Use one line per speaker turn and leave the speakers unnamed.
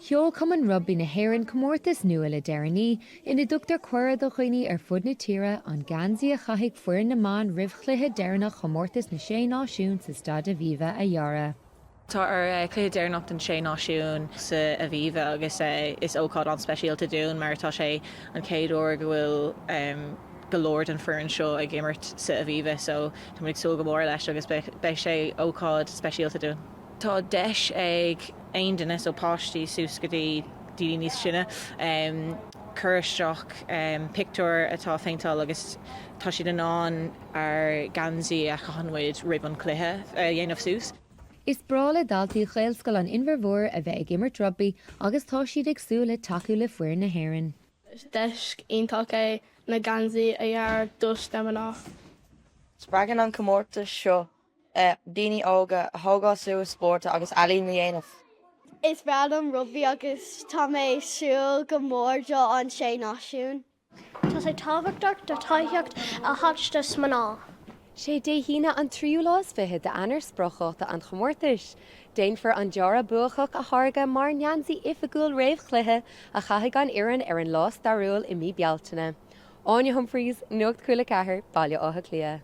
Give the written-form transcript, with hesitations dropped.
Sheol Cumann Rugbaí na hÉireann comórtas nua le deireanaí ina dtugtar cuireadh do dhaoine ar fud na tíre an geansaí a chaithfidh foireann na mban roimh chluiche deireanach Chomórtas na Sé Náisiún sa Staid Aviva a dhearadh.
Tá ár cluiche deireanach den Sé Náisiún sa Aviva agus is ócáid an-speisialta dúinn mar tá sé an chéad uair go bhfuil go leor den foireann seo ag imirt sa Aviva so táimid ag súil go mór leis agus beidh sé ócáid speisialta dúinn. Tá deis ag aon duine, so páistí suas go dtí daoine níos sine, cur isteach pictiúr atá phéinteáil agus tá siad in ann ár geansaí a chaitheann muid roimh an chluiche a dhéanamh suas.
Is breá le daltaí Ghaelscoil an Inbhir Mhóir a bheith ag imirt rugbaí agus tá siad ag súil le tacú le foireann na hÉireann.
Is deis iontach é na geansaí a dhearadh dos na mná.
Spreagann an comórtas seo daoine óga a thógáil suas spórt agus ealaín a dhéanamh.
Is breá liom rugbaí agus tá mé ag súil go mór do an Sé Náisiún.
Tá sé tábhachtach do tacaíocht a thabhairt dos mná.
Sé Dé hAoine an tríú lá is fiche d'Eanáir spriocdháta an chomórtais. Déanfar an dearadh buacach a tháirgeadh mar ngeansaí oifigiúil réamhchluiche a chaithfidh an fhoireann ar an lá stairiúil i mí Bealtaine. Áine Humphreys, Nuacht Cúla 4, Baile Átha Cliath.